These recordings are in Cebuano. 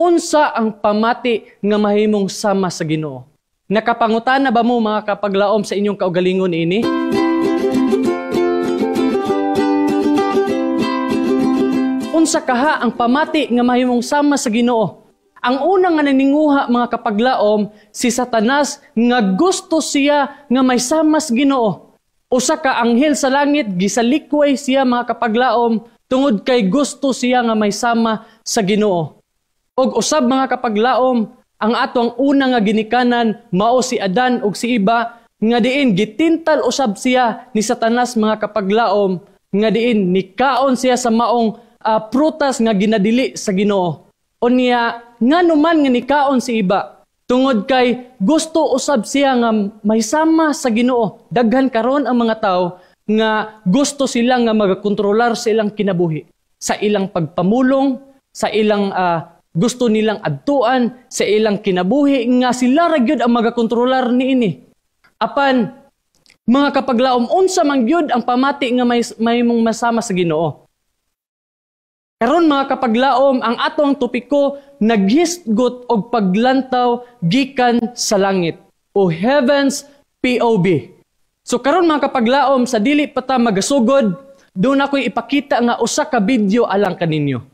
Unsa ang pamati nga mahimong sama sa Ginoo? Nakapangutana ba mo, mga kapaglaom, sa inyong kaugalingon ini? Unsa kaha ang pamati nga mahimong sama sa Ginoo? Ang una nga naninguha, mga kapaglaom, si Satanas nga gusto siya nga may sama sa Ginoo. Usa ka anghel sa langit, gisalikway siya, mga kapaglaom, tungod kay gusto siya nga may sama sa Ginoo. Og usab, mga kapaglaom, ang atong una nga ginikanan mao si Adan ug si Iba nga diin gitintal usab siya ni Satanas, mga kapaglaom, nga diin nikaon siya sa maong prutas nga ginadili sa Ginoo. Unya ngano man nga nikaon si Iba? Tungod kay gusto usab siya nga may sama sa Ginoo. Daghan karon ang mga tao nga gusto sila nga magakontrolar sa ilang kinabuhi, sa ilang pagpamulong, sa ilang gusto nilang adtuan, sa ilang kinabuhi nga sila ra gyud ang magakontrolar niini. Apan, mga kapaglaom, unsa man gyud ang pamati nga may mong masama sa Ginoo? Karon, mga kapaglaom, ang atong topiko, naghisgot og paglantaw gikan sa langit o Heavens POV. So karon, mga kapaglaom, sa dili pa ta magasugod, duna ko'y ipakita nga usa ka video alang kaninyo.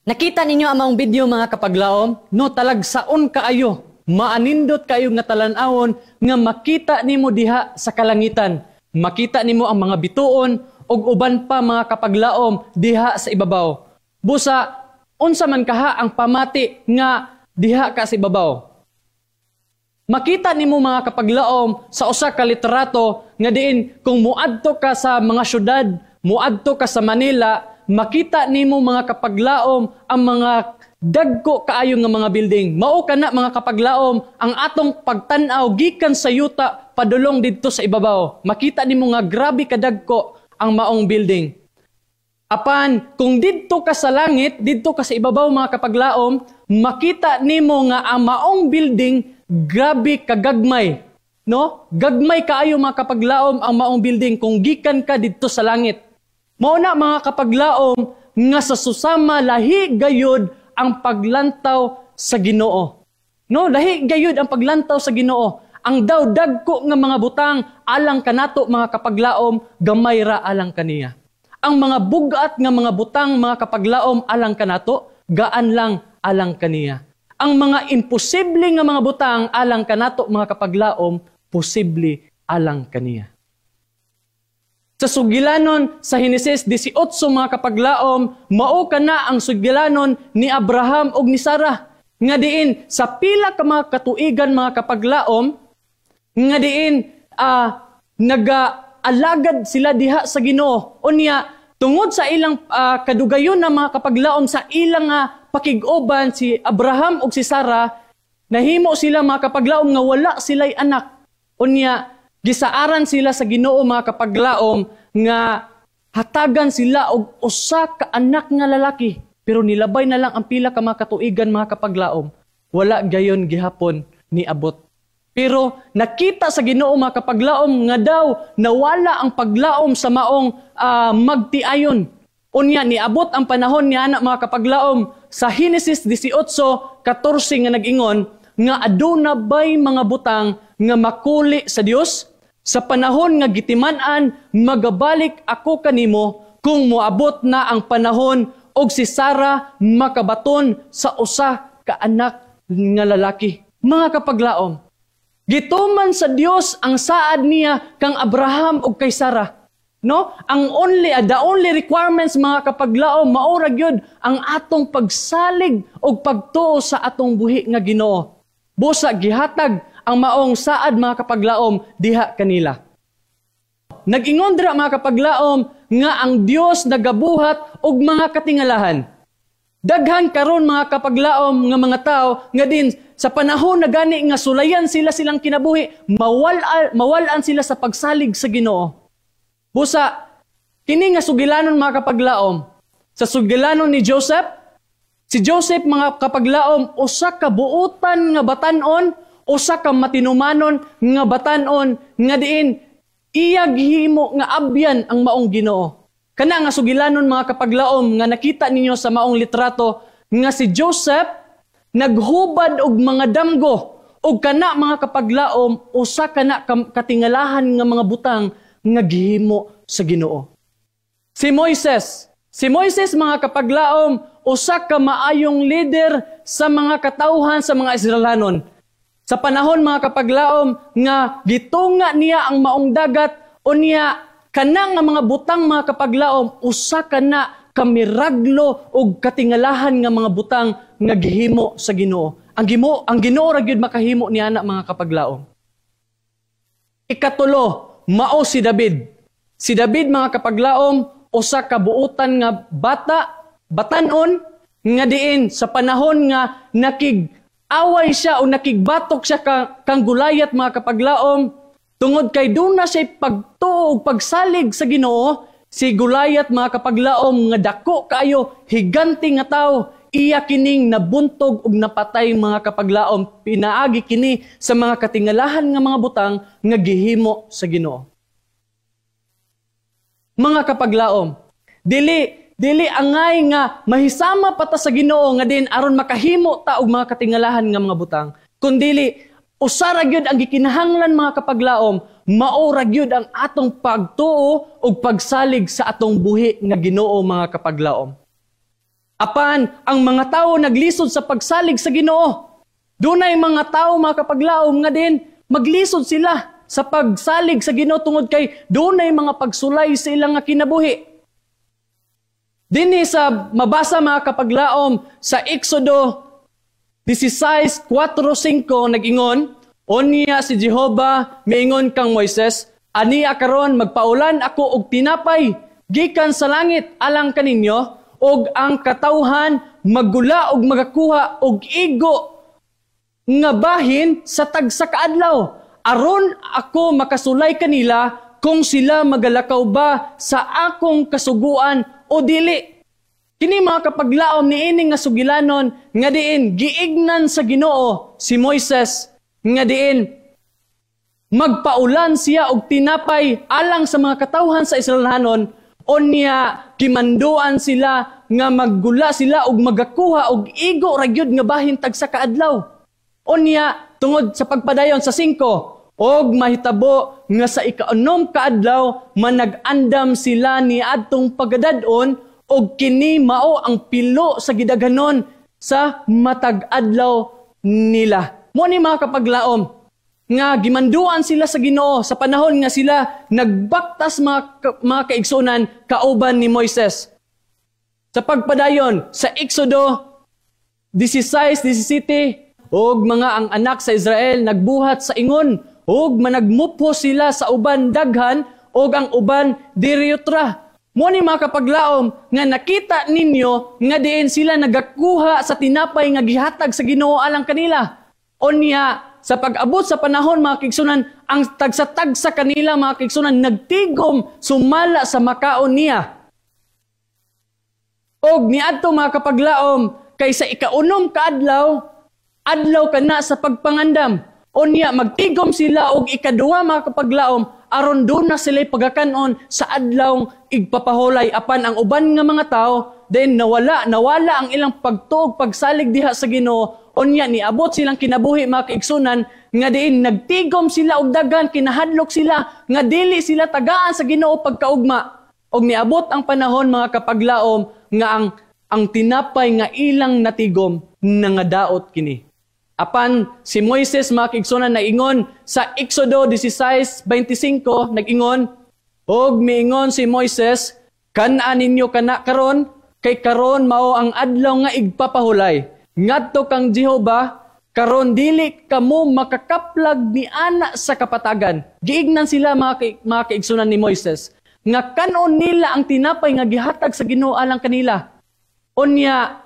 Nakita ninyo ang maong video, mga kapaglaom? No, talagsaon kaayo. Maanindot kayo nga talan-awon nga makita nimo diha sa kalangitan. Makita nimo ang mga bituon ug uban pa, mga kapaglaom, diha sa ibabaw. Busa, unsa man kaha ang pamati nga diha ka sa ibabaw? Makita nimo, mga kapaglaom, sa usa ka litrato nga diin kung muadto ka sa mga syudad, muadto ka sa Manila, makita nimo, mga kapaglaom, ang mga dagko kaayo nga mga building. Mao kana, mga kapaglaom, ang atong pagtan-aw gikan sa yuta padulong didto sa ibabaw. Makita nimo nga grabe kadagko ang maong building. Apan kung didto ka sa langit, didto ka sa ibabaw, mga kapaglaom, makita nimo nga ang maong building grabe kagagmay. No? Gagmay kaayo, mga kapaglaom, ang maong building kung gikan ka didto sa langit. Mao na, mga kapaglaom, nga sa susama lahi gayud ang paglantaw sa Ginoo. No, lahi gayud ang paglantaw sa Ginoo. Ang daw dagko nga mga butang alang kanato, mga kapaglaom, gamay ra alang kaniya. Ang mga bugat nga mga butang, mga kapaglaom, alang kanato, gaan lang alang kaniya. Ang mga imposible nga mga butang alang kanato, mga kapaglaom, posible alang kaniya. Sa sugilanon sa Henesis 18, mga kapaglaom, mao kana ang sugilanon ni Abraham ug ni Sarah. Nga diin sa pila ka mga katuigan, mga kapaglaom, nga diin naga-alagad sila diha sa Ginoo. Unya tungod sa ilang kadugayon na, mga kapaglaom, sa ilang pakig-uban si Abraham ug si Sarah, nahimo sila, mga kapaglaom, nga wala sila'y anak. Unya gisaaran sila sa Ginoo, mga kapaglaom, nga hatagan sila og usa ka anak nga lalaki. Pero nilabay na lang ang pila ka mga katuigan, mga kapaglaom, wala gayon gihapon niabot. Pero nakita sa Ginoo, mga kapaglaom, nga daw nawala ang paglaom sa maong magtiayon. Unya niabot ang panahon niya na, mga kapaglaom, sa Henesis 18:14 nga nag-ingon nga aduna bay mga butang nga makuli sa Dios? Sa panahon nga gitiman-an, magabalik ako kanimo kung moabot na ang panahon og si Sarah makabaton sa usa ka anak nga lalaki. Mga kapaglaom, gituman sa Dios ang saad niya kang Abraham ug kay Sarah. No? Ang only the only requirements, mga kapaglaom, mao ra gyud ang atong pagsalig og pagtuo sa atong buhi nga Ginoo. Busa gihatag ang maong saad, mga kapaglaom, diha kanila. Nag-ingon dira, mga kapaglaom, nga ang Dios nagabuhat og mga katingalahan. Daghan karon, mga kapaglaom, nga mga tao nga din sa panahon na gani nga sulayan sila silang kinabuhi, mawal-an sila sa pagsalig sa Ginoo. Busa kini nga sugilanon, mga kapaglaom, sa sugilanon ni Joseph, si Joseph, mga kapaglaom, usa ka buutan nga batanon, usa ka matinumanon nga batanon nga diin iya gihimo nga abyan ang maong Ginoo. Kana nga sugilanon, mga kapaglaom, nga nakita ninyo sa maong litrato nga si Joseph naghubad og mga damgo, og kana, mga kapaglaom, usa kana katingalahan nga mga butang nga gihimo sa Ginoo. Si Moises, mga kapaglaom, usa ka maayong leader sa mga katawhan, sa mga Israelanon. Sa panahon, mga kapaglaom, nga gitunga niya ang maong dagat, unya kana nga mga butang, mga kapaglaom, usa kana ka miraglo og katingalahan nga mga butang nga gihimo sa Ginoo. Ang Ginoo ra gyud makahimo niya na, mga kapaglaom. Ikatulo, mao si David. Si David, mga kapaglaom, usa ka buutan nga bata, batanon nga diin sa panahon nga nakig away siya o nakigbatok siya kang Gulayat, mga kapaglaom, tungod kay duna siya pagtuo ug pagsalig sa Ginoo, si Gulayat, mga kapaglaom, nga dako kaayo, higante nga tawo, iya kining nabuntog ug napatay, mga kapaglaom, pinaagi kini sa mga katingalahan nga mga butang nga gihimo sa Ginoo. Mga kapaglaom, dili dili angay nga mahisama pa ta sa Ginoo nga din aron makahimo ta og mga katingalahan nga mga butang, kundili usa ra gyud ang gikinahanglan, mga kapaglaom, mao ra gyud ang atong pagtuo ug pagsalig sa atong buhi nga Ginoo, mga kapaglaom. Apan ang mga tawo naglisod sa pagsalig sa Ginoo. Dunay mga tawo, mga kapaglaom, nga din maglisod sila sa pagsalig sa Ginoo tungod kay dunay mga pagsulay sa ilang nga kinabuhi. Dinhi sa mabasa, mga kapaglaom, sa Exodo 16:4-5, nag-ingon, "Unya si Jehova miingon kang Moises, 'Ania karon magpaulan ako og tinapay gikan sa langit alang kaninyo, og ang katawhan maggula og magakuha og igo nga bahin sa tagsa ka adlaw, aron ako makasulay kanila kung sila magalakaw ba sa akong kasuguan o dili.'" Kini, mga kapaglaom, niini nga sugilanon nga diin giignan sa Ginoo si Moises nga diin magpaulan siya og tinapay alang sa mga katawhan sa Israelhanon, unya gimanduan sila nga maggula sila og magakuha og igo ra gyud nga bahin tagsa ka adlaw. Unya tungod sa pagpadayon sa 5, "Og mahitabo nga sa ikaunom ka adlaw manag-andam sila ni adtong pagadad-on, og kini mao ang pilo sa gidaghanon sa matag adlaw nila." Mo ni, mga kapaglaom, Nga gimanduan sila sa Ginoo sa panahon nga sila nagbaktas, mga kaigsunan, kauban ni Moises. Sa pagpadayon sa Exodo 16:17, "Og mga ang anak sa Israel nagbuhat sa ingon og managmupho sila sa uban daghan og ang uban diriutra." Mo ni, mga kapaglaom, nga nakita ninyo nga diin sila nagakuha sa tinapay nga gihatag sa Ginoo alang kanila. Unya sa pag-abot sa panahon, mga kaigsunan, ang tagsa-tagsa kanila, mga kaigsunan, nagtigom sumala sa makaon niya. Og niadto, mga kapaglaom, kay sa ikaunom ka adlaw, adlaw kana sa pagpangandam. Unya magtigom sila og ikaduha, mga kapaglaom, aron duna sila pagakanon sa adlaw igpapahulay, apan ang uban nga mga tao then nawala ang ilang pagtuog, pagsalig diha sa Ginoo. Unya niabot silang kinabuhi, mga kaigsunan, nga diin nagtigom sila og daghan, kinahadlok sila nga dili sila tagaan sa Ginoo pagkaugma. Og niabot ang panahon, mga kapaglaom, nga ang tinapay nga ilang natigom nangadaot kini. Apan si Moises, mga kaigsunan, naingon sa Exodo 16:25, nag-ingon, "Og miingon si Moises, 'Kan-a ninyo kana karon, kay karon mao ang adlaw nga igpapahulay ngadto kang Jehova. Karon dili kamo makakaplag ni ana sa kapatagan.'" Giignan sila, mga kaigsunan, ni Moises nga kanon nila ang tinapay nga gihatag sa Ginoo alang kanila. Unya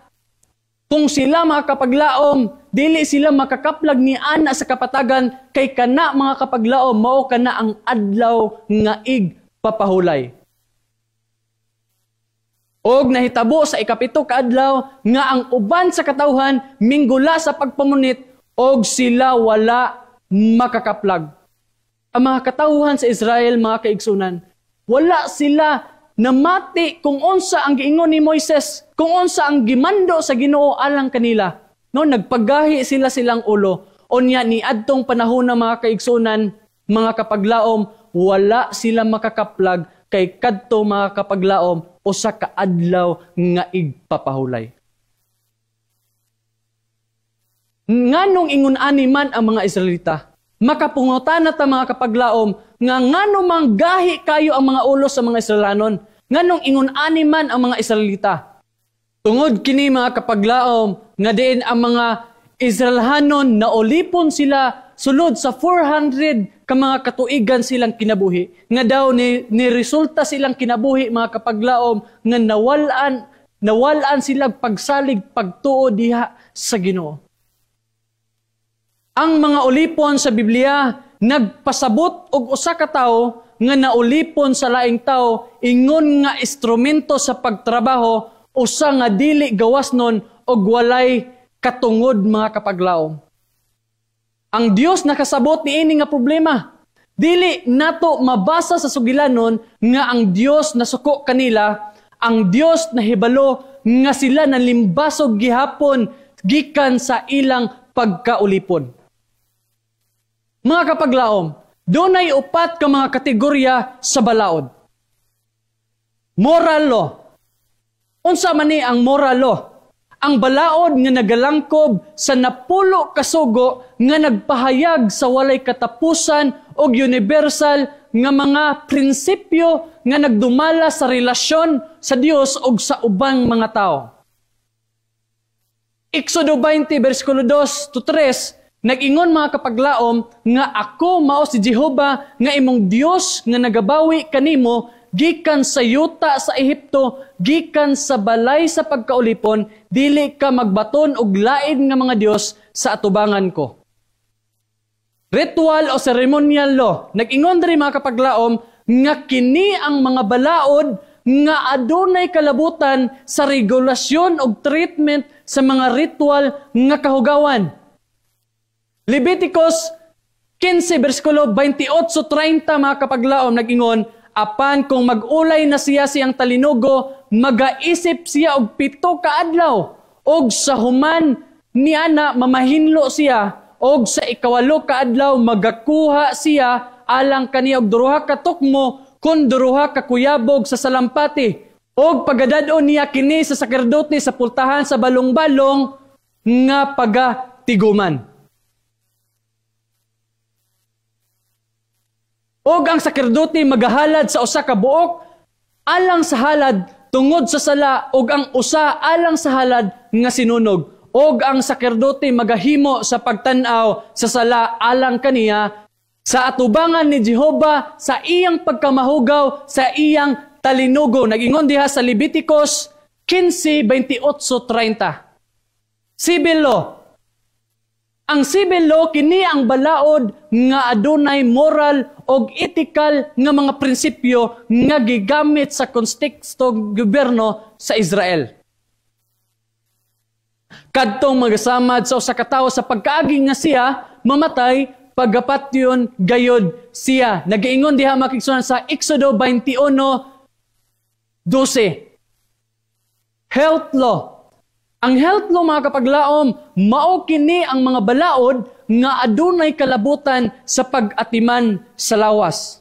kung sila, mga kapaglaom, dili sila makakaplag ni ana sa kapatagan kay kana, mga kapaglaom, mao kana ang adlaw nga igpapahulay. Og nahitabo sa ikapito ka adlaw nga ang uban sa katawhan minggula sa pagpamunit og sila wala makakaplag. Ang mga katawhan sa Israel, mga kaigsunan, wala sila namati kung unsa ang giingon ni Moises, kung unsa ang gimando sa Ginoo alang kanila. No, nagpagahi sila silang ulo. Unya ni adtong panahon na, mga kaigsunan, mga kapaglaom, wala sila makakaplag kay kadto, mga kapaglaom, usa ka adlaw nga igpapahulay. Nganong ingon ani man ang mga Israelita? Makapungutan na ta, mga kapaglaom, nga ngano mang gahi kayo ang mga ulo sa mga Israelanon? Nganong ingon ani man ang mga Israelita? Tungod kini, mga kapaglaom, nga diin ang mga Israelhanon naulipon sila sulod sa 400 ka mga katuigan silang kinabuhi. Nga daw ni resulta silang kinabuhi, mga kapaglaom, nga nawalan sila pagsalig, pagtuo diha sa Ginoo. Ang mga ulipon sa Biblia nagpasabot og usa ka tawo nga naulipon sa laing tawo ingon nga instrumento sa pagtrabaho, usa nga dili gawas nun og walay katungod, mga kapaglaom. Ang Dios nakasabot niini nga problema. Dili nato mabasa sa sugilanon nga ang Dios nasuko kanila. Ang Dios nahibalo nga sila nalimbasog gihapon gikan sa ilang pagkaulipon. Mga kapaglaom, dunay upat ka mga kategorya sa balaod. Moral law. Unsa man ni ang moral law? Ang balaod nga nagalangkob sa 10 ka sugo nga nagpahayag sa walay katapusan og universal nga mga prinsipyo nga nagdumala sa relasyon sa Dios og sa ubang mga tao. Exodo 20 bersikulo 2 to 3, nag-ingon, mga kapaglaom, nga "Ako mao si Jehova nga imong Dios nga nagabawi kanimo gikan sa yuta sa Ehipto, gikan sa balay sa pagkaulipon. Dili ka magbaton og lain nga mga dios sa atubangan ko." Ritual o ceremonial law. Nag-ingon diri, mga kapaglaom, nga kini ang mga balaod nga adunay kalabutan sa regulasyon og treatment sa mga ritual nga kahugawan. Leviticus 15 bersikulo 28-30, mga kapaglaom, nag-ingon, "Apan kung mag-ulay na siya siyang talinugo, magaisip siya og 7 ka adlaw, og sa human niana mamahinlo siya, og sa ikawalo ka adlaw magakuha siya alang kaniya og duha ka tukmo kon duha ka kuyabog sa salampati, og pagadad-on niya kini sa sakerdote sa pultahan sa balong-balong nga pagatiguman." Og ang sakerdote magahalad sa usa ka buok alang sa halad tungod sa sala ug ang usa alang sa halad nga sinunog. Og ang sakerdote magahimo sa pagtan-aw sa sala alang kaniya sa atubangan ni Jehova sa iyang pagkamahugaw sa iyang talinugo. Nag-ingon diha sa Leviticus 15:28-30. Civil law. Ang civil law, kini ang balaod nga adunay moral og ethical nga mga prinsipyo nga gigamit sa konteksto gobyerno sa Israel. Kadtong magasamad sa usa ka tawo sa pagkaagi nga siya mamatay, pagapatyon gayod siya. Nagaingon diha, mga kaigsuonan, sa Exodo 21:12. Health law. Ang health law, mga kapaglaom, mao kini ang mga balaod nga adunay kalabutan sa pag-atiman sa lawas.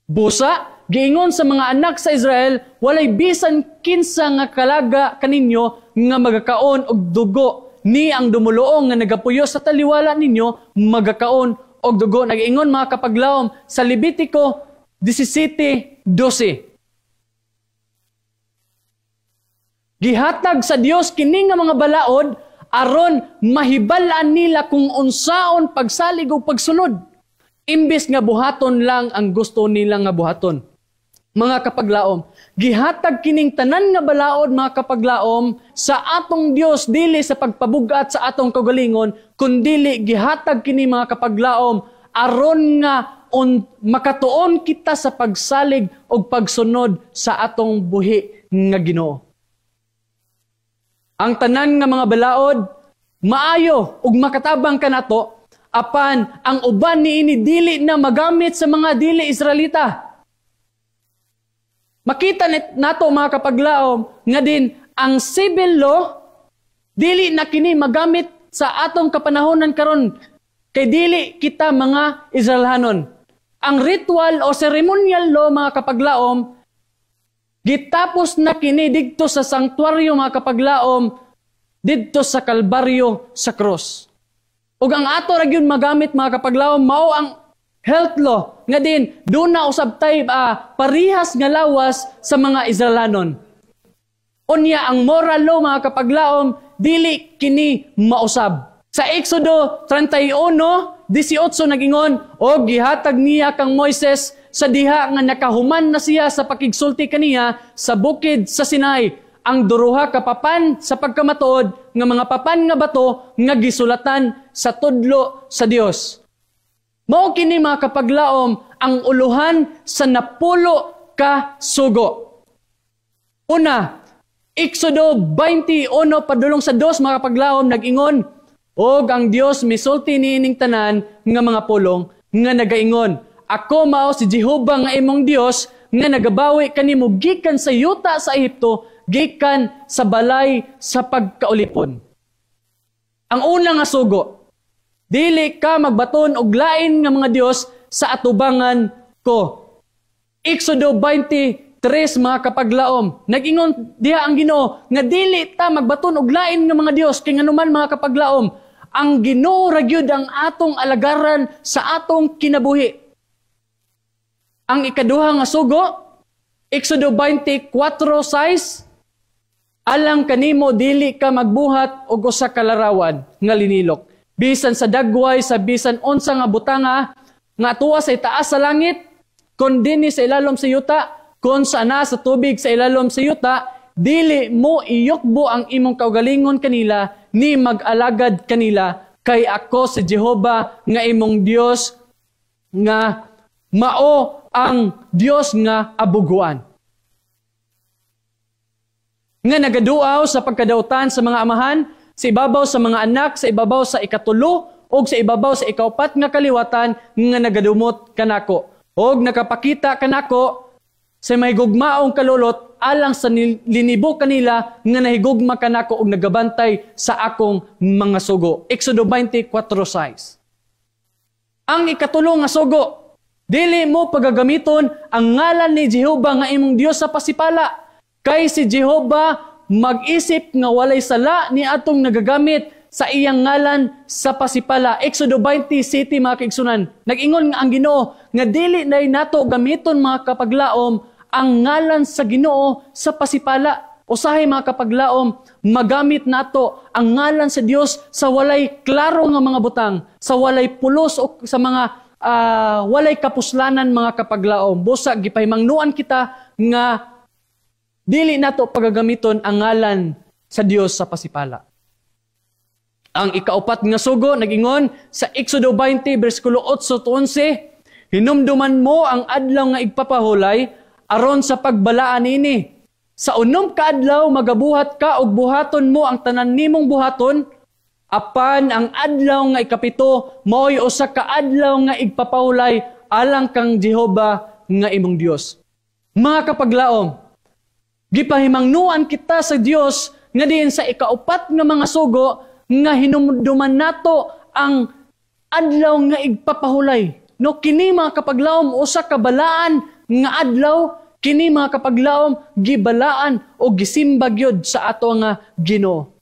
Busa, giingon sa mga anak sa Israel, "Walay bisan kinsa nga kalaga kaninyo nga magakaon og dugo, ni ang dumuluong nga nagapuyo sa taliwala ninyo magakaon og dugo." Nag-ingon, mga kapaglaom, sa Levitico 17:12. Gihatag sa Dios kini nga mga balaod aron mahibal-an nila kung unsaon pagsalig ug pagsunod, imbes nga buhaton lang ang gusto nila nga buhaton. Mga kapaglaom, gihatag kining tanan nga balaod, mga kapaglaom, sa atong Dios dili sa pagpabugat sa atong kaugalingon, kundili gihatag kini, mga kapaglaom, aron nga makatuon kita sa pagsalig ug pagsunod sa atong buhi nga Ginoo. Ang tanan nga mga balaod maayo ug makatabang kanato, apan ang uban niini dili na magamit sa mga dili Israelita. Makita nato, mga kapaglaom, nga din ang civil law dili na kini magamit sa atong kapanahonan karon kay dili kita mga Israelhanon. Ang ritual o ceremonial law, mga kapaglaom, gitapos na kini didto sa sanktuaryo, mga kapaglaom, didto sa Kalbaryo, sa cross. Ug ang ato ra gyud magamit, mga kapaglaom, mao ang health law nga din duna usab tay parihas nga lawas sa mga Israelanon. Unya ang moral law, mga kapaglaom, dili kini mausab. Sa Exodo 31:18 nagingon, "Og gihatag niya kang Moises sa diha nga nakahuman na siya sa pakigsulti kaniya sa bukid sa Sinai ang duruha ka papan sa pagkamatuod, nga mga papan nga bato nga gisulatan sa tudlo sa Dios." Mao kini, mga kapaglaom, ang uluhan sa 10 ka sugo. Una, Exodo 21 padulong sa 2, mga kapaglaom, nag-ingon, "Og ang Dios misulti niining tanan nga mga pulong nga nagaingon, 'Ako mao si Jehova nga imong Dios nga nagabawi kanimo gikan sa yuta sa Ehipto, gikan sa balay sa pagkaulipon.'" Ang una nga sugo, "Dili ka magbaton og lain nga mga dios sa atubangan ko." Exodo 23, mga kapaglaom, nag-ingon diha ang Ginoo nga dili ta magbaton og lain nga mga dios kay nganuman, mga kapaglaom, ang Ginoo ra gyud ang atong alagaran sa atong kinabuhi. Ang ikaduha nga sugo, Exodo 24:6, "Alang kanimo dili ka magbuhat og usa ka larawan nga linilok, bisan sa dagway sa bisan unsa nga butanga nga tuwa sa itaas sa langit, kon dinhi sa ilalom sa yuta, kon sa ana sa tubig sa ilalom sa yuta. Dili mo iyukbo ang imong kaugalingon kanila ni mag-alagad kanila, kay ako si Jehova nga imong Dios nga mao ang Dios nga abuguan, nga nagaduaw sa pagkadautan sa mga amahan sa ibabaw sa mga anak, sa ibabaw sa ikatulo o sa ibabaw sa ikaupat nga kaliwatan nga nagadumot kanako og nakapakita kanako sa mahigugmaong kalulot alang sa linibo kanila nga nahigugma kanako og nagabantay sa akong mga sugo." Exodo 24:6. Ang ikatulo nga sugo, "Dili mo pagagamiton ang ngalan ni Jehova nga imong Dios sa pasipala, kay si Jehova mag-isip nga walay sala ni atong nagagamit sa iyang ngalan sa pasipala. Exodo 20 siete, mga kaigsunan. Nag-ingon nga ang Ginoo nga dili na nato gamiton, mga kapaglaom, ang ngalan sa Ginoo sa pasipala. Usahay, mga kapaglaom, magamit nato ang ngalan sa Dios sa walay klaro nga mga butang, sa walay pulos o sa mga walay kapuslanan, mga kapaglaom. Busa gipahimangnuan kita nga dili nato pagagamiton ang ngalan sa Dios sa pasipala. Ang ikaupat nga sugo nagingon sa Exodo 20 bersikulo 8 to 11, "Hinumduman mo ang adlaw nga igpapahulay aron sa pagbalaan ini. Sa 6 ka adlaw magabuhat ka og buhaton mo ang tanan nimong buhaton, apan ang adlaw nga 7 maoy usa ka adlaw nga igpapahulay alang kang Jehova nga imong Dios." Mga kapaglaom, gipahimangnuan kita sa Dios nga diin sa ikaupat nga mga sugo nga hinumduman nato ang adlaw nga igpapahulay. No, kini, mga kapaglaom, usa ka balaan nga adlaw. Kini, mga kapaglaom, gibalaan o gisimba gyud sa ato nga Ginoo.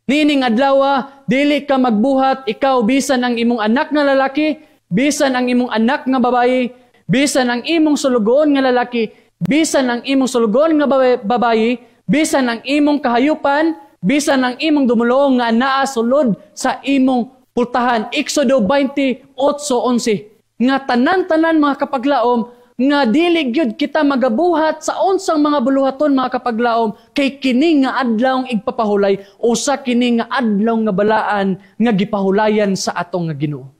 Niining adlaw, dili ka magbuhat, ikaw bisan ang imong anak nga lalaki, bisan ang imong anak nga babayi, bisan ang imong sulugoon nga lalaki, bisan ang imong sulugoon nga babayi, bisan ang imong kahayupan, bisan ang imong dumuluong nga anaa sulod sa imong pultahan. Exodo 28:11. Nga tanan-tanan, mga kapaglaom, nga dili gyud kita magabuhat sa unsang mga buluhaton, mga kapaglaom, kay kini nga adlaw igpapahulay, usa kini nga adlaw nga balaan nga gipahulayan sa atong nga Ginoo.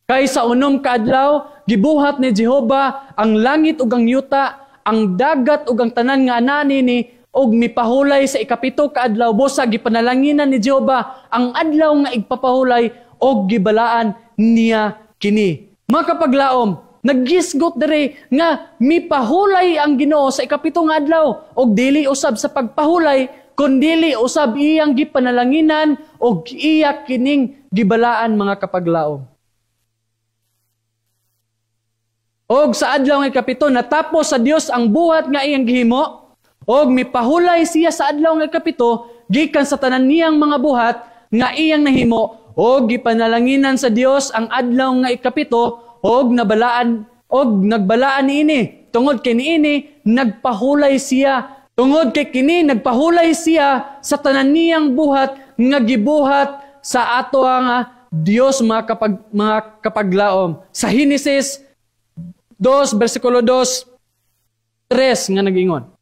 Kay sa 6 ka adlaw gibuhat ni Jehova ang langit ug ang yuta, ang dagat ug ang tanan nga anaa niini, ug mipahulay sa 7 ka adlaw. Busa gipanalanginan ni Jehova ang adlaw nga igpapahulay ug gibalaan niya kini. Mga kapaglaom, naggisgot diri nga mipahulay ang Ginoo sa 7 nga adlaw, ug dili usab sa pagpahulay kundili usab iyang gipanalanginan ug iya kining gibalaan, mga kapaglaom. Og sa adlaw nga 7 natapos sa Dios ang buhat nga iyang gihimo, og mipahulay siya sa adlaw nga 7 gikan sa tanan niyang mga buhat nga iyang nahimo, og gipanalanginan sa Dios ang adlaw nga 7 og nabalaan og nagbalaan niini, tungod kay niini nagpahulay siya, tungod kay kini nagpahulay siya sa tanan niyang buhat nga gibuhat sa ato nga Dios, mga kapaglaom. Sa Henesis 2 bersikulo 2 3 nga nagingon,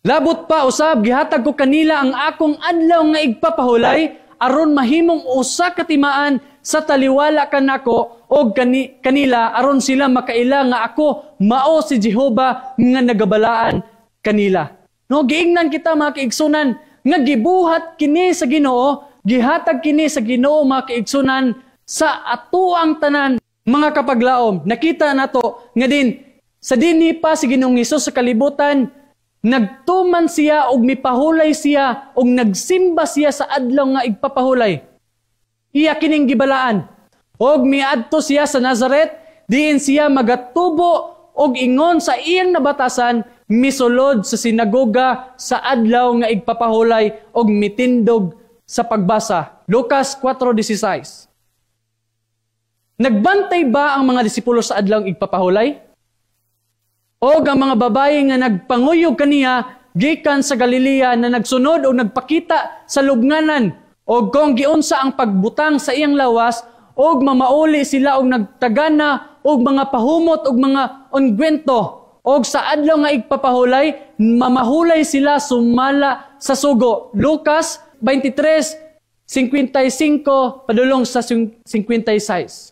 "Labot pa usab gihatag ko kanila ang akong adlaw nga igpapahulay aron mahimong usa ka timaan sa taliwala kanako og kanila, aron sila makaila nga ako mao si Jehova nga nagabalaan kanila." No, giingnan kita, mga kaigsunan, nga gibuhat kini sa Ginoo, gihatag kini sa Ginoo, mga kaigsunan, sa atuang tanan. Mga kapaglaom, nakita nato nga din sa dinhi pa si Ginoong Hesus sa kalibutan, nagtuman siya og mipahulay siya og nagsimba siya sa adlaw nga igpapahulay. Iya kining gibalaan. Og miadto siya sa Nazaret, diin siya magatubo og ingon sa iyang nabatasan, misulod sa sinagoga sa adlaw nga igpapahulay og mitindog sa pagbasa. Lucas 4:16. Nagbantay ba ang mga disipulo sa adlaw igpapahulay? Og ang mga babaye nga nagpanguyog kaniya gikan sa Galilea na nagsunod o nagpakita sa lubnganan, og kung giunsa ang pagbutang sa iyang lawas, og mamauli sila og nagtagana og mga pahumot og mga ungwento, og sa adlaw nga igpapahulay mamahulay sila sumala sa sugo. Lucas 23:55 padulong sa 56.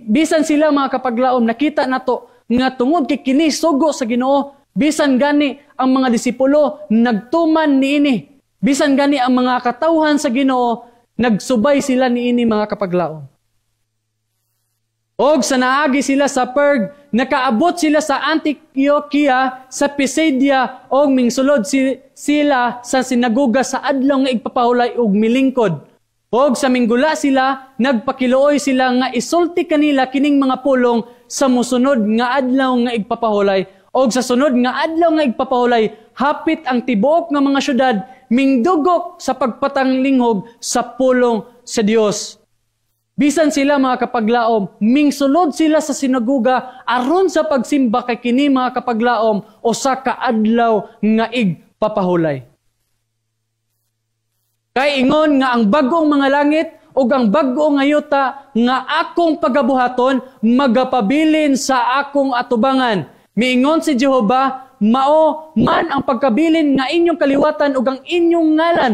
Bisan sila, mga kapaglaom, nakita nato nga tungod kay kini sugo sa Ginoo, bisan gani ang mga disipulo nagtuman niini. Bisan gani ang mga katawhan sa Ginoo nagsubay sila niini, mga kapaglaom. Og sa naagi sila sa Perg, nakaabot sila sa Antioquia sa Pisidia, og mingsulod sila sa sinagoga sa adlaw nga igpapahulay og milingkod. Og sa minggula sila, nagpakiluoy sila nga isulti kanila kining mga pulong sa musunod nga adlaw nga igpapahulay. Og sa sunod nga adlaw nga igpapahulay, Hapit ang tibuok nga mga syudad mingdugok sa pagpatanglinghog sa pulong sa Dios. Bisan sila, mga kapaglaom, mingsulod sila sa sinaguga aron sa pagsimba kay kini, mga kapaglaom, usa ka adlaw nga igpapahulay. Kay ingon nga ang bag-ong mga langit ug ang bag-o nga yuta nga akong pagabuhaton magapabilin sa akong atubangan. Miingon si Jehova, mao man ang pagkabilin nga inyong kaliwatan ug ang inyong ngalan.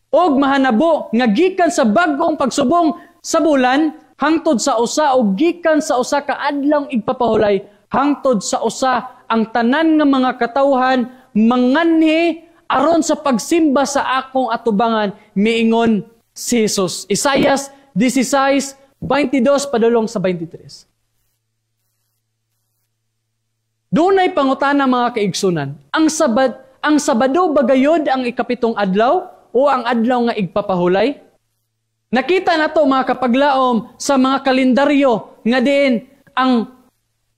Og mahanabo nga gikan sa bag-ong pagsubong sa bulan hangtod sa usa ug gikan sa usa ka adlaw igpapahulay hangtod sa usa, ang tanan nga mga katawhan manganhi aron sa pagsimba sa akong atubangan, miingon si Jesus. Isaias 16:22 padulong sa 23. Dunay pangutana, mga kaigsunan. Ang Sabado ba gayod ang 7 adlaw o ang adlaw nga igpapahulay? Nakita na to, mga kapaglaom, sa mga kalendaryo nga diin ang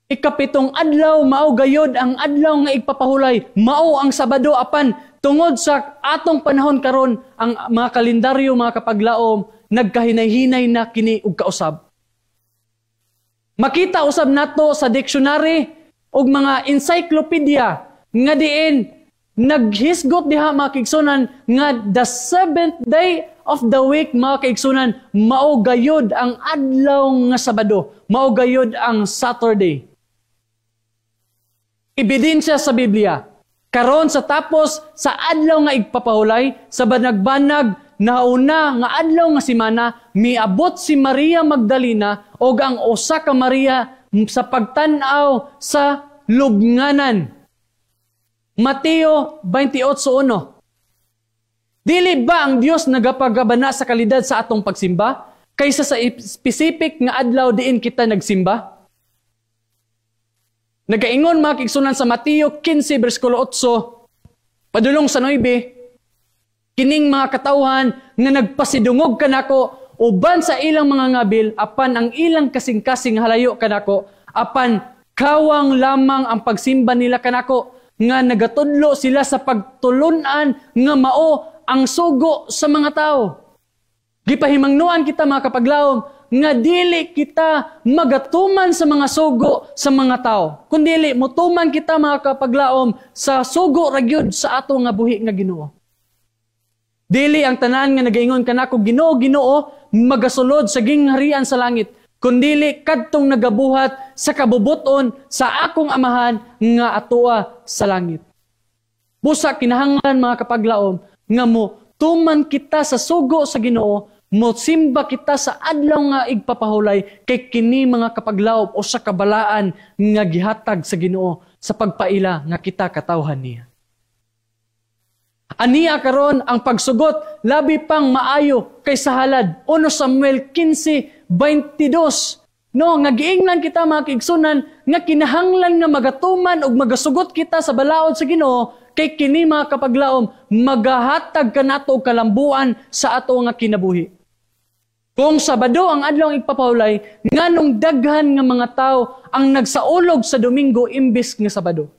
7 adlaw mao gayod ang adlaw nga igpapahulay, mao ang Sabado. Apan tungod sa atong panahon karon, ang mga kalendaryo, mga kapaglaom, nagkahinay-hinay na kini og kausab. Makita usab nato sa dictionary og mga encyclopedia nga diin naghisgot diha, mga kaigsunan, nga the seventh day of the week, mga kaigsunan, mao gayod ang adlaw nga Sabado, mao gayod ang Saturday. Ebidensya sa Biblia. Karon sa tapos sa adlaw nga igpapahulay, sa banag-banag nauna nga adlaw nga semana, miabot si Maria Magdalena og ang usa ka Maria sa pagtan-aw sa lubnganan. Mateo 28:1. Dili ba ang Dios nagapagabana sa kalidad sa atong pagsimba kaysa sa specific nga adlaw diin kita nagsimba? Nagaingon, mga kaigsunan, sa Mateo 15 bersikulo 8 padulong sa 9, kining mga katawhan nga nagpasidungog kanako uban sa ilang mga ngabil, apan ang ilang kasing-kasing halayo kanako, apan kawang lamang ang pagsimba nila kanako, nga nagatudlo sila sa pagtulunan nga mao ang sugo sa mga tao. Gipahimangnuan kita, mga kapaglaom, nga dili kita magatuman sa mga sugo sa mga tao, kundili mutuman kita, mga kapaglaom, sa sugo ra gyud sa ato nga buhi nga Ginoo. Dili ang tanan nga nagaingon kanako, "Ginoo, Ginoo," magasulod sa gingharian sa langit, kundili kadtong nagabuhat sa kabubuton sa akong Amahan nga atoa sa langit. Busa kinahanglan, mga kapaglaom, nga mo tuman kita sa sugo sa Ginoo, mosimba kita sa adlaw nga igpapahulay, kay kini, mga kapaglaom, usa ka balaan nga gihatag sa Ginoo sa pagpaila nga kita katawhan niya. Aniya karon ang pagsugot labi pang maayo kaysa halad. 1 Samuel 15:22. No, nga giingnan kita, mga kaigsunan, nga kinahanglan nga magatuman ug magasugot kita sa balaod sa Ginoo, kay kini, mga kapaglaom, magahatag kanato og kalambuan sa ato nga kinabuhi. Kung Sabado ang adlaw igpapahulay, nganong daghan nga mga tawo ang nagsaulog sa Domingo imbes nga Sabado?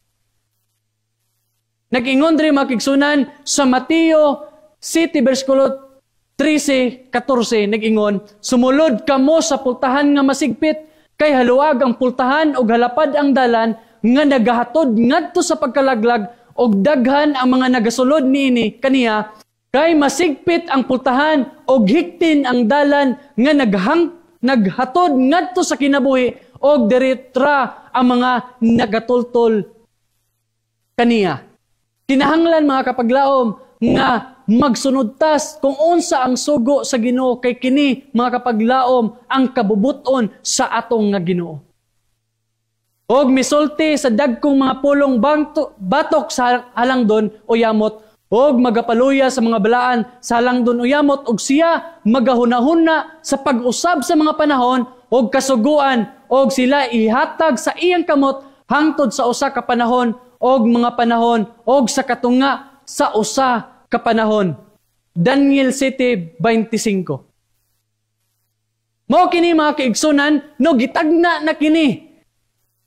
Nag-ingon diri, mga kaigsunan, sa Mateo 7 bersikulo 13, 14, nag-ingon, "Sumulod kamo sa pultahan nga masigpit, kay haluag ang pultahan ug halapad ang dalan nga nagahatod ngadto sa pagkalaglag, ug daghan ang mga nagasulod niini kaniya, kay masigpit ang pultahan ug hiktin ang dalan nga naghatod ngadto sa kinabuhi, ug diritra ang mga nagatultol kaniya." Kinahanglan, mga kapaglaom, nga magsunod tas kung unsa ang sugo sa Ginoo, kay kini, mga kapaglaom, ang kabubuton sa atong nga Ginoo. Og misulti sa dagkong mga pulong batok sa halangdon o yamot, og magapaluya sa mga balaan sa halangdon o yamot, og siya magahunahuna sa pag-usab sa mga panahon og kasuguan, og sila ihatag sa iyang kamot hangtod sa usa ka panahon og mga panahon og sa katunga sa usa ka panahon. Daniel 7:25. Mao kini, mga kaigsunan, no, gitagna na kini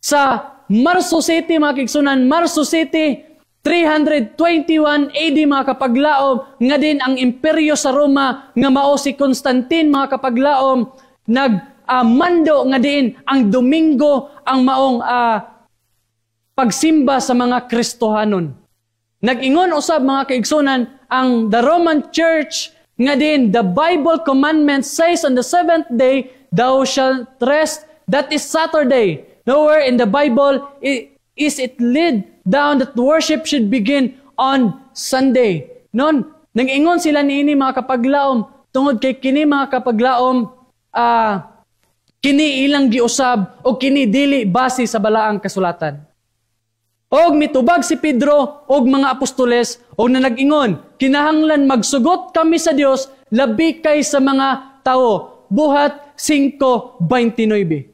sa Marso 7, mga kaigsunan, Marso 7, 321 AD mga kapaglaom, nga din ang imperyo sa Roma nga mao si Constantine mga kapaglaom nag mando nga din ang Domingo ang maong pagsimba sa mga Kristohanon. Nag-ingon usab mga kaigsunan ang the Roman Church nga din the Bible commandment says on the seventh day thou shalt rest, that is Saturday. Nowhere in the Bible is it laid down that worship should begin on Sunday. Non, nag-ingon sila niini mga kapaglaom tungod kay kini mga kapaglaom kini ilang giusab o kini dili base sa balaang kasulatan. Og mitubag si Pedro og mga apostoles og na nag-ingon, kinahanglan magsugot kami sa Dios labi kay sa mga tawo. Buhat 5:29.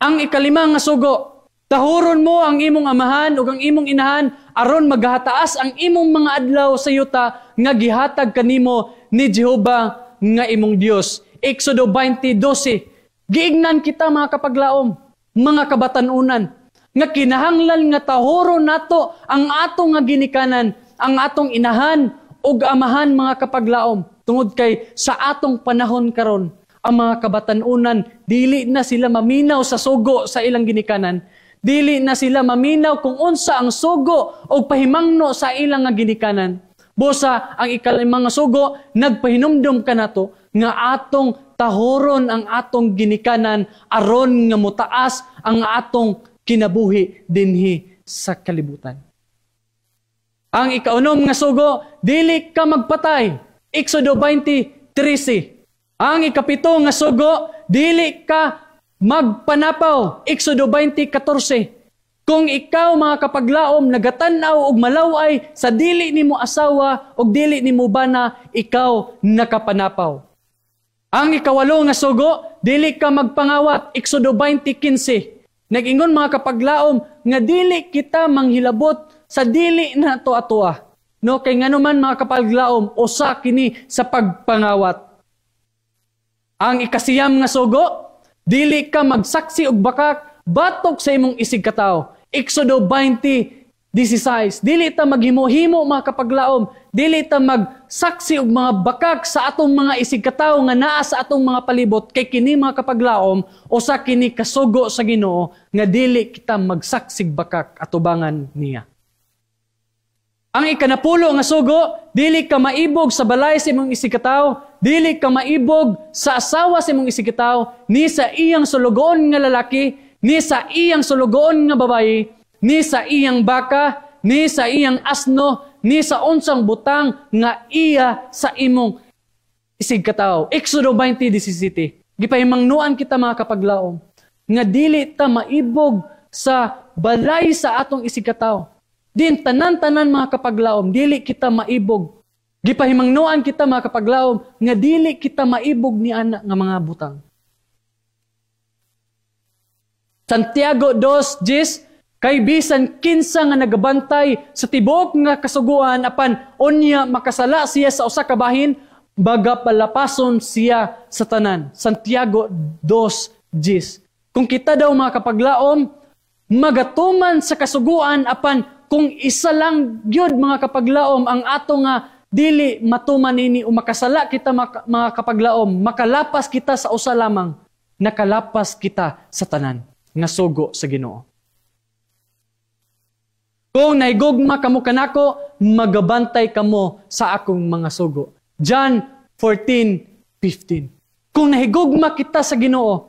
Ang ikalima nga sugo, tahuron mo ang imong amahan ug ang imong inahan aron maghataas ang imong mga adlaw sa yuta nga gihatag kanimo ni Jehova nga imong Dios. Exodo 20:12. Giignan kita mga kapaglaom, mga kabatanunan, nga kinahanglan nga tahuron nato ang atong nga ginikanan, ang atong inahan ug amahan mga kapaglaom, tungod kay sa atong panahon karon ang mga kabatanunan dili na sila maminaw sa sugo sa ilang ginikanan. Dili na sila maminaw kung unsa ang sugo o pahimangno sa ilang nga ginikanan. Busa ang ikalimang nga sugo nagpahinumdum kanato nga atong tahuron ang atong ginikanan aron nga motaas ang atong kinabuhi dinhi sa kalibutan. Ang ikaunom nga sugo, dili ka magpatay. Exodo 20:13. Ang ikapito nga sugo, dili ka magpanapaw. Exodo 20:14. Kung ikaw mga kapaglaom nagatan-aw og malaway sa dili nimo asawa og dili nimo bana, ikaw nakapanapaw. Ang ikawalo nga sugo, dili ka magpangawat. Exodo 20:15. Nag-ingon mga kapaglaom nga dili kita manghilabot sa dili na atoa. No, kay nganuman mga kapaglaom usa kini sa pagpangawat. Ang ikasiyam nga sugo, dili ka magsaksi og bakak batok sa imong isig katawo. Exodo 20:16. Dili ta maghimo-himo mga kapaglaom, dili ta magsaksi og mga bakak sa atong mga isig katawo nga naa sa atong mga palibot, kay kini mga kapaglaom usa kini kasugo sa Ginoo nga dili kita magsaksig bakak atubangan niya. Ang ikanapulo nga sugo, dili ka maibog sa balay sa imong isig katawo, dili ka maibog sa asawa sa imong isig katawo, ni sa iyang sulugoon nga lalaki, ni sa iyang sulugoon nga babayi, ni sa iyang baka, ni sa iyang asno, ni sa unsang butang nga iya sa imong isig katawo. Exodo 20:17. Gipahimangnuan kita mga kapaglaom nga dili ta maibog sa balay sa atong isig katawo. Din tanan-tanan mga kapaglaom, dili kita maibog. Gipahimangnuan kita mga kapaglaom nga dili kita maibog ni ana nga mga butang. Santiago 2:10, kay bisan kinsa nga nagabantay sa tibuok nga kasuguan apan unya makasala siya sa usa ka bahin, baga palapason siya sa tanan. Santiago 2:10. Kung kita daw mga kapaglaom magatuman sa kasuguan apan kung isa lang gyud mga kapaglaom ang ato nga dili matuman nini o makasala kita mga kapaglaom, makalapas kita sa usa lamang, nakalapas kita sa tanan nga sugo sa Ginoo. Kung naigugma kamo kanako, magabantay kamo sa akong mga sugo. John 14:15. Kung nahigugma kita sa Ginoo,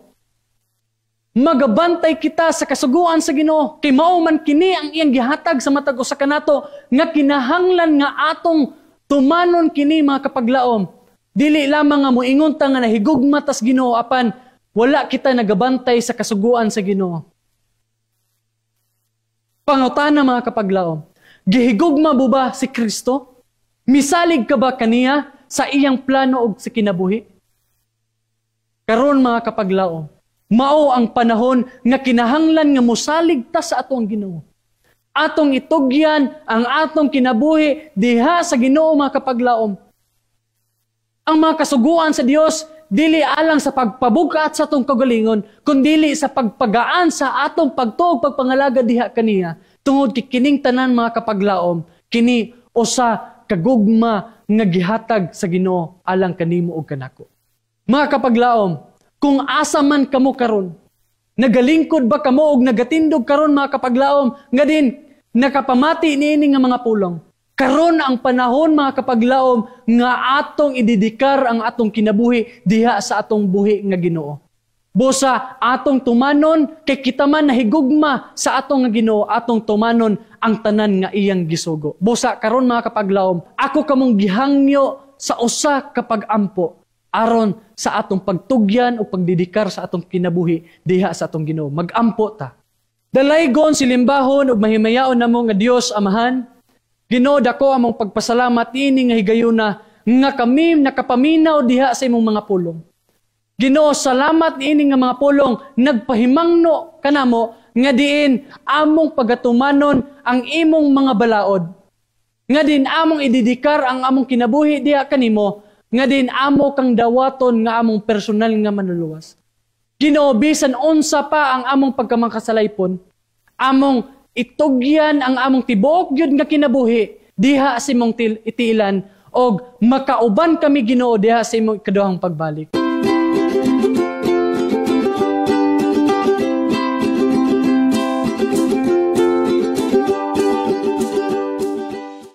magabantay kita sa kasuguan sa Ginoo. Kay mao man kini ang iyang gihatag sa matag usa kanato nga kinahanglan nga atong tumanon kini mga kapaglaom. Dili lamang nga moingon ta nga nahigugma tas Ginoo apan wala kita nagabantay sa kasuguan sa Ginoo. Pangutana mga kapaglaom, gihigugma mo ba si Kristo? Misalig ka ba kaniya sa iyang plano og sa kinabuhi? Karon mga kapaglaom, mao ang panahon nga kinahanglan nga mosalig ta sa atong Ginoo. Atong itugyan ang atong kinabuhi diha sa Ginoo mga kapaglaom. Ang mga kasuguan sa Dios dili alang sa pagpabugat sa atong kagalingon, kundili sa pagpagaan sa atong pagtuo, pagpangalaga diha kaniya. Tungod kay kining tanan, mga kapaglaom, kini usa kagugma nga gihatag sa Ginoo alang kanimo ug kanako. Mga kapaglaom, kung asa man kamo karon, nagalingkod ba kamo og nagatindog karon, mga kapaglaom, nga din nakapamati niini nga mga pulong? Karon ang panahon, mga kapaglaom, nga atong idedikar ang atong kinabuhi diha sa atong buhi nga Ginoo. Busa atong tumanon kay kita man nahigugma sa atong nga Ginoo, atong tumanon ang tanan nga iyang gisugo. Busa karon, mga kapaglaom, ako kamong gihangyo sa usa ka pag-ampo aron sa atong pagtugyan o pagdedikar sa atong kinabuhi diha sa atong Ginoo. Magampo ta. Dalaygon, silimbahon ug mahimayaon namo nga Dios Amahan. Ginoo, dako among pagpasalamat ini nga higayuna nga kami nakapaminaw diha sa imong mga pulong. Ginoo, salamat niini nga mga pulong nagpahimangno kanamo nga diin among pagatumanon ang imong mga balaod. Nga din among idedikar ang among kinabuhi diha kanimo, nga din amo kang dawaton nga among personal nga manluluwas. Ginoo, bisan unsa pa ang among pagkamakasalaipon, among itugyan ang among tibuok gyud nga kinabuhi diha sa imong itilan og makauban kami, Ginoo, diha sa imong ikaduhang pagbalik.